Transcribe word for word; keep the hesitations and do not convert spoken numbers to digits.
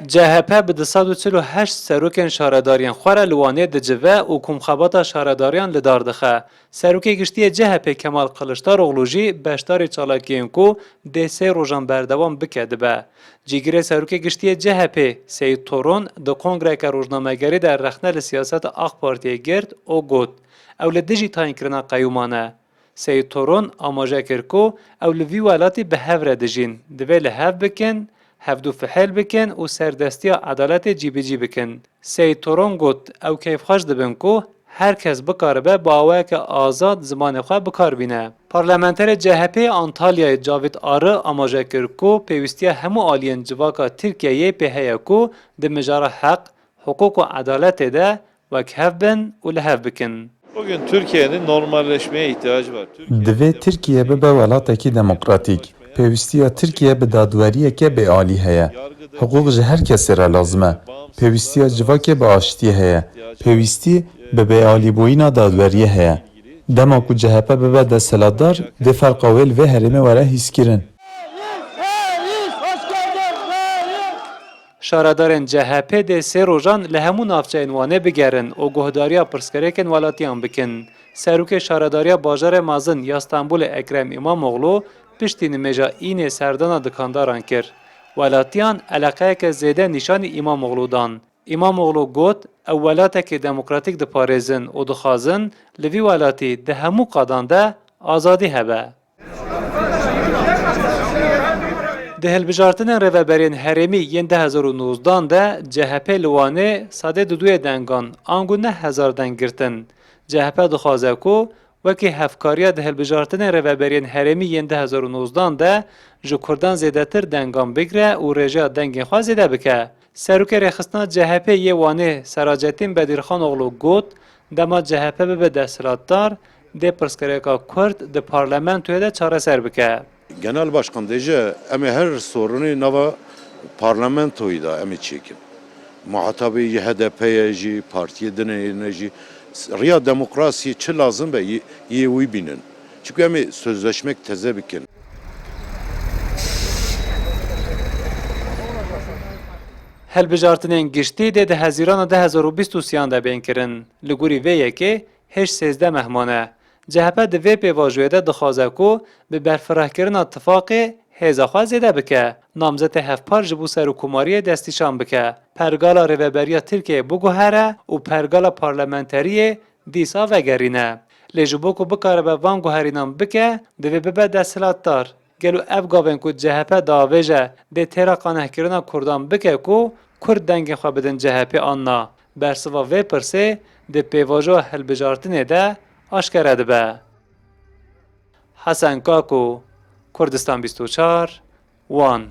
C H P bi du sed û çil û heşt serokên şaredariyên xwe re li Wanê dicive û komxebata şaredariyan li dar dixe. Serokê Giştî yê C H P Kemal Kiliçdaroglu jî beşdarî çalakiyên ku dê sê rojan berdewam bike dibe. Cîgirê Serokê Giştî yê C H P Seyîd Toron di kongreyeke rojnamegerî de rexne li siyaseta AK Partiyê girt û got, ew li dijî tayînkirina qeyûman e. Seyîd Toron amaje kir ku ew li vî welatî bi hev re dijîn, divê li hev bikin, hevdû fihêl bikin û serdestiya edaletê cîbicî bikin. Seyîd Toron got, ew keyfxweş dibin ku her kes bikaribe bi awayeke azad zimanê xwe bi kar bîne. Parlamenterê C H P yê Antalyayê Cavît Arı amaje kir ku pêwîstiya hemû aliyên civaka Tirkiyeyê pê heye ku di mijara heq, hiqûq û edaletê de wek hev bin û li hev bikin. Bugün Türkiye'nin normalleşmeye ihtiyacı var. Türkiye Divê Tirkiye bibe welatekî demokratîk. Pêwîstiya Tirkiye bi dadweriyeke bêalî heye. Hiqûq ji her kesê re lazim e. Pêwîstiya civakê bi aştiyê heye. Pêwîstî bi bêalîbûyîna dadweriyê heye. Dema ku C H P bibe desthilatdar, dê ferqa wê li vê herêmê were hîskirin. Şaredarên C H P dê sê rojan li hemû navçeyên Wanê bigerin û guhdariya pirsgirêkên welatiyan bikin. Serokê Şaredariya Bajarê Mezin ya Stenbolê Ekrem Îmamoğlu piştî nimêja înê serdana dikandaran kir. Welatiyan eleqeyeke zêde nîşanî Îmamoğlu dan. Îmamoğlu got, ew welatekê demokratîk diparêzin û dixwazin li vî welatî di hemû qadan de azadî hebe. Di hilbijartinên rêveberiyên herêmî yên du hezar û nozdan de C H P li Wanê sedê duduyê dengan, ango neh hezar deng girtin. C H P dixwaze ku wekî hevkariya di hilbijartinên rêveberiyên herêmî yên du hezar û nozdan de ji Kurdan zêdetir dengan bigire û rêjeya dengên xwe zêde bike. Serokê Rêxistina C H P yê Wanê Seracettin Bedîrxanoglu got, dema C H P bibe desthilatdar, dê pirsgirêka Kurd di parlamentoyê de çareser bike. Genel Başkan dêje, em ê her sorunê nava parlamentoyê de em ê çêkin. Muhatabê yê H D P ye jî, partiyê dinê ne jî, riya demokrasiyê çi lazim be, yê, yê wî bînin. Çiku em ê sözleşmek teze bikin. Hilbijartinên giştî dê di Hezîrana du hezar û bîst û sêyan de bên kirin. Li gorî vê yekê hêj sêzdeh meh mane. C H P di vê pêvajoyê de dixwaze ku bi berfirehkirina tifaqê hêza xwe zêde bike, namzetê hevpar ji bo serokkomariyê destnîşan bike, pergala rêveberiya Tirkiyeyê biguhere û pergala parlamenteriyê dîsa vegerîne. Lê ji bo ku bikaribe van guherînan bike, divê bibe desthilatdar. Gelo ev gavên ku C H P diavêje dê têra qanehkirina Kurdan bike ku Kurd dengê xwe bidin C H P an na? Bersiva vê pirsê di pêvajoya hilbijartinê de aşkere dibe. Hesen Kako, Kurdistan bîst û çar, Wan.